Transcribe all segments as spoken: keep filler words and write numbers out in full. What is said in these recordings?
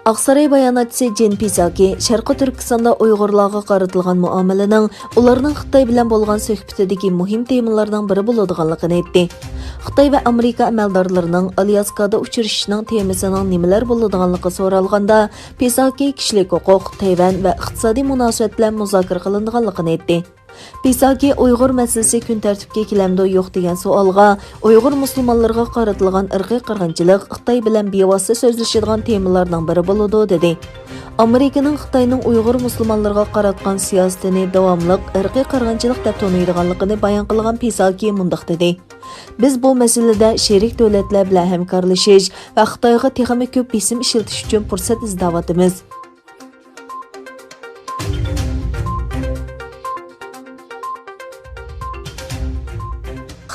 ئاقساراي باياناتچىسى جېن پىساكى شەرقىي تۈركىستاندا ئۇيغۇرلارغا قارىتىلغان مۇئامىلىنىڭ ئۇلارنىڭ خىتاي بىلەن بولغان سۆھبىتىدىكى مۇھىم تېمىلارنىڭ بىرى بولىدىغانلىقىنى ئېيتتى. خىتاي ۋە ئامېرىكا ئەمەلدارلىرىنىڭ ئالياسكادا ئۇچرىشىشىنىڭ تېمىسىنىڭ نېمىلەر بولىدىغانلىقى سورالغاندا، پىساكى كىشىلىك ھوقۇق، تەيۋەن ۋە ئىقتىسادىي مۇناسىۋەت بىلەن مۇزاكىرە قىلىنىدىغانلىقىنى ئېيتتى. پىساكى ئۇيغۇر مەسىلىسى كۈن تەرتىپكە كېلەمدۇ يوق دېگەن سوئالغا، ئۇيغۇر مۇسۇلمانلىرىغا قارىتىلغان ئىرقىي قىرغىنچىلىق خىتاي بىلەن بىۋاسىتە سۆزلىشىدىغان تېمىلارنىڭ بىرى بولىدۇ، دېدى. ئامېرىكىنىڭ خىتاينىڭ ئۇيغۇر مۇسۇلمانلىرىغا قاراتقان سىياسىتىنى داۋاملىق ئىرقىي قىرغىنچىلىق دەپ تونۇيدىغانلىقىنى بايان قىلغان پىساكى مۇنداق دېدى: بىز بۇ مەسىلىدە شېرىك دۆلەتلەر بىلەن ھەمكارلىشىش ۋە خىتايغا تېخىمۇ كۆپ بېسىم ئىشلىتىش ئۈچۈن پۇرسەت ئىزدەۋاتىمىز.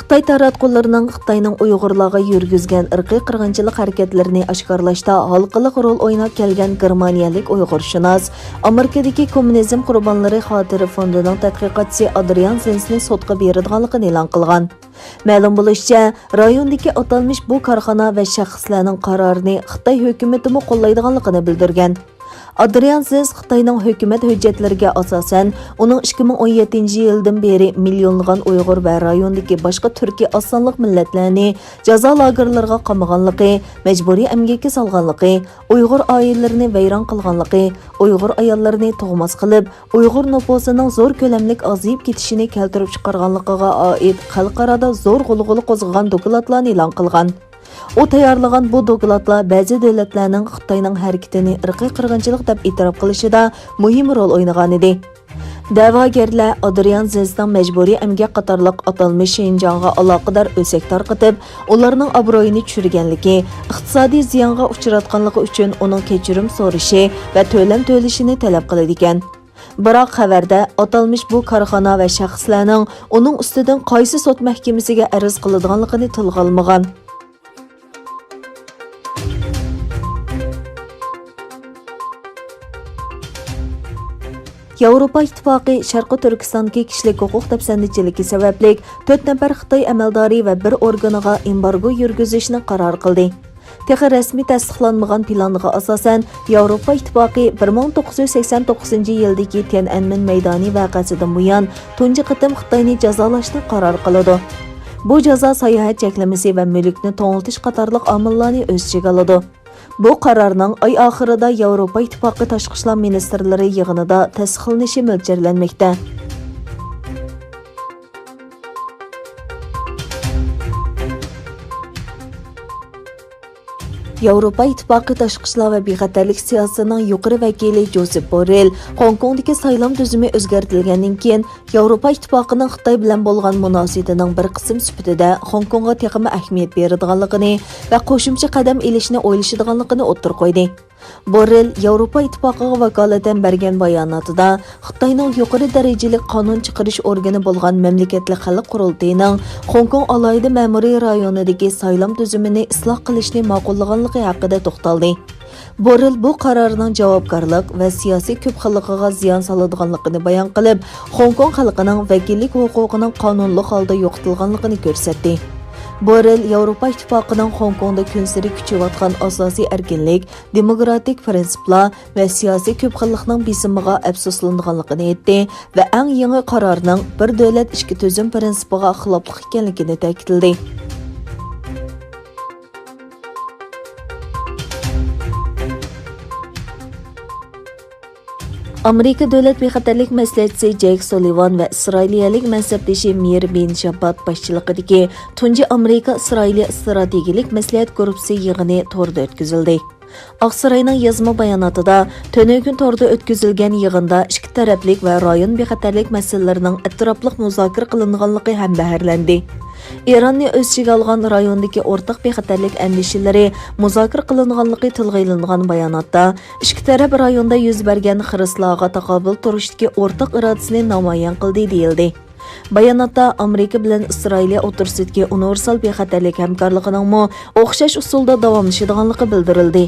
خىتاي تاراتقۇلىرىنىڭ خىتاينىڭ ئۇيغۇرلارغا يۈرگۈزگەن ئىرقىي قىرغىنچىلىق ھەرىكەتلىرىنى ئاشكارىلاشتا ھالقىلىق رول ئويناپ كەلگەن گېرمانىيەلىك ئۇيغۇرشۇناس، ئامېرىكىدىكى كوممۇنىزم قۇربانلىرى خاتىرە فوندىنىڭ تەتقىقاتچىسى ئادرىيان زېنسنى سوتقا بېرىدىغانلىقىنى ئېلان قىلغان. مەلۇم بولۇشىچە، رايوندىكى ئاتالمىش بۇ كارخانا ۋە شەخسلەرنىڭ قارارىنى خىتاي ھۆكۈمىتىمۇ قوللايدىغانلىقىنى بىلدۈرگەن. ئادرىيان زېنس خىتاينىڭ ھۆكۈمەت ھۆججەتلىرىگە ئاساسەن، ئۇنىڭ ئىككى مىڭ ئون يەتتىنچى يىلدىن بېرى مىليونلىغان ئۇيغۇر ۋە رايوندىكى باشقا تۈركىي ئاز سانلىق مىللەتلەرنى جازا لاگېرلىرىغا قامىغانلىقى، مەجبۇرىي ئەمگەككە سالغانلىقى، ئۇيغۇر ئائىلىلىرىنى ۋەيران قىلغانلىقى، ئۇيغۇر ئاياللىرىنى تۇغماس قىلىپ، ئۇيغۇر نوپۇسىنىڭ زور كۆلەملىك ئازىيىپ كېتىشىنى كەلتۈرۈپ چىقارغانلىقىغا ئائىت خەلقئارادا زور غۇلغۇلا قوزغىغان دوكلاتلارنى ئېلان قىلغان. ئۇ تەييارلىغان بۇ دوكلاتلار بەزى دۆلەتلەرنىڭ خىتاينىڭ ھەرىكىتىنى ئىرقىي قىرغىنچىلىق دەپ ئېتىراپ قىلىشىدا مۇھىم رول ئوينىغانىدى. دەۋاگەرلەر ئادرىيان زېنسنىڭ مەجبۇرىي ئەمگەك قاتارلىق ئاتالمىش شىنجاڭغا ئالاقىدار ئۆسەك تارقىتىپ، ئۇلارنىڭ ئابرۇيىنى چۈشۈرگەنلىكى، ئىقتىسادىي زىيانغا ئۇچراتقانلىقى ئۈچۈن ئۇنىڭ كەچۈرۈم سورىشى ۋە تۆلەم تۆلىشىنى تەلەپ قىلىدىكەن. بىراق خەۋەردە ئاتالمىش بۇ كارخانا ۋە شەخسلەرنىڭ ئۇنىڭ ئۈستىدىن قايسى سوت مەھكىمىسىگە ئەرز قىلىدىغانلىقىنى تىلغا ئالمىغان. ياۋروپا ئىتتىپاقى شەرقىي تۈركىستاندىكى كىشىلىك ھوقۇق دەپسەندىچىلىكى سەۋەبلىك تۆت نەپەر خىتاي ئەمەلدارى ۋە بىر ئورگىنىغا ئېمبارگو يۈرگۈزۈشنى قارار قىلدى. تېخى رەسمىي تەستىقلانمىغان پىلانغا ئاساسەن، ياۋروپا ئىتتىپاقى بىر مىڭ توققۇز يۈز سەكسەن توققۇزىنچى يىلدىكى تيەنئەنمېن مەيدانى ۋەقەسىدىن بۇيان تۇنجى قېتىم خىتاينى جازالاشنى قارار قىلىدۇ. بۇ جازا ساياھەت چەكلىمىسى ۋە مۈلۈكنى توڭلىتىش قاتارلىق ئامىللارنى ئۆز ئىچىگە ئالىدۇ. بۇ قارارنىڭ ئاي ئاخىرىدا ياۋروپا ئىتتىپاقى تاشقى ئىشلار مىنىستىرلىرى يىغىنىدا تەستىقلىنىشى مۆلچەرلەنمەكتە. ياۋروپا ئىتتىپاقى تاشقى ئىشلار ۋە بىخەتەرلىك سىياسىتىنىڭ يۇقىرى ۋەكىلى جوزېپ بوررېل خوڭكوڭدىكى سايلام تۈزۈمى ئۆزگەرتىلگەندىن كېيىن، ياۋروپا ئىتتىپاقىنىڭ خىتاي بىلەن بولغان مۇناسىۋىتىنىڭ بىر قىسىم سۈپىتىدە خوڭكوڭغا تېخىمۇ ئەھمىيەت بېرىدىغانلىقىنى ۋە قوشۇمچە قەدەم ئېلىشنى ئويلىشىدىغانلىقىنى ئوتتۇرىغا قويدى. بوررېل ياۋروپا ئىتتىپاقىغا ۋاكالىتەن بەرگەن باياناتىدا، خىتاينىڭ يۇقىرى دەرىجىلىك قانۇن چىقىرىش ئورگىنى بولغان مەملىكەتلىك خەلق قۇرۇلتىيىنىڭ خوڭكوڭ ئالاھىدە مەمۇرىي رايونىدىكى سايلام تۈزۈمىنى ئىسلاھ قىلىشنى ماقۇللىغانلىقى ھەققىدە توختالدى. بوررېل بۇ قارارنىڭ جاۋابكارلىق ۋە سىياسىي كۆپ خىللىقىغا زىيان سالىدىغانلىقىنى بايان قىلىپ، خوڭكوڭ خەلقىنىڭ ۋەكىللىك ھوقۇقىنىڭ قانۇنلۇق ھالدا يوقىتىلغانلىقىنى كۆرسەتتى. بوررېل ياۋروپا ئىتتىپاقىنىڭ خوڭكوڭدا كۈنسېرى كۈچىيىۋاتقان ئاساسىي ئەركىنلىك، دېموكراتىك پىرىنسىپلار ۋە سىياسىي كۆپ خىللىقنىڭ بېسىمىغا ئەپسۇسلىنىدىغانلىقىنى ئېيتتى ۋە ئەڭ يېڭى قارارنىڭ بىر دۆلەت ئىككى تۈزۈم پىرىنسىپىغا خىلاپلىق ئىكەنلىكىنى تەكىتلىدى. ئامېرىكا دۆلەت بىخەتەرلىك مەسلىھەتچىسى جەيك سۇلىۋان ۋە ئىسرائىلىيەلىك مەنسەپدىشى مېيىر بىن شاپات باشچىلىقىدىكى تۇنجى ئامېرىكا ئىسرائىلىيە ئىستراتېگىيەلىك مەسلىھەت گۇرۇپپىسى يىغىنى توردا ئۆتكۈزۈلدى. ئاقساراينىڭ يازما باياناتىدا، تۈنۈگۈن توردا ئۆتكۈزۈلگەن يىغىندا ئىككى تەرەپلىك ۋە رايون بىخەتەرلىك مەسىلىلىرىنىڭ ئەتراپلىق مۇزاكىرە قىلىنغانلىقى ھەمبەھىرلەندى. ئىراننى ئۆز ئىچىگە ئالغان رايوندىكى ئورتاق بىخەتەرلىك ئەندىشىلىرى مۇزاكىرە قىلىنغانلىقى تىلغا ئېلىنغان باياناتتا، ئىككى تەرەپ رايوندا يۈز بەرگەن خىرىسلارغا تاقابىل تۇرۇشتىكى ئورتاق ئىرادىسىنى نامايان قىلدى، دېيىلدى. باياناتتا ئامېرىكا بىلەن ئىسرائىلىيە ئوتتۇرىسىدىكى ئۇنىۋېرسال بىخەتەرلىك ھەمكارلىقىنىڭمۇ ئوخشاش ئۇسۇلدا داۋاملىشىدىغانلىقى بىلدۈرۈلدى.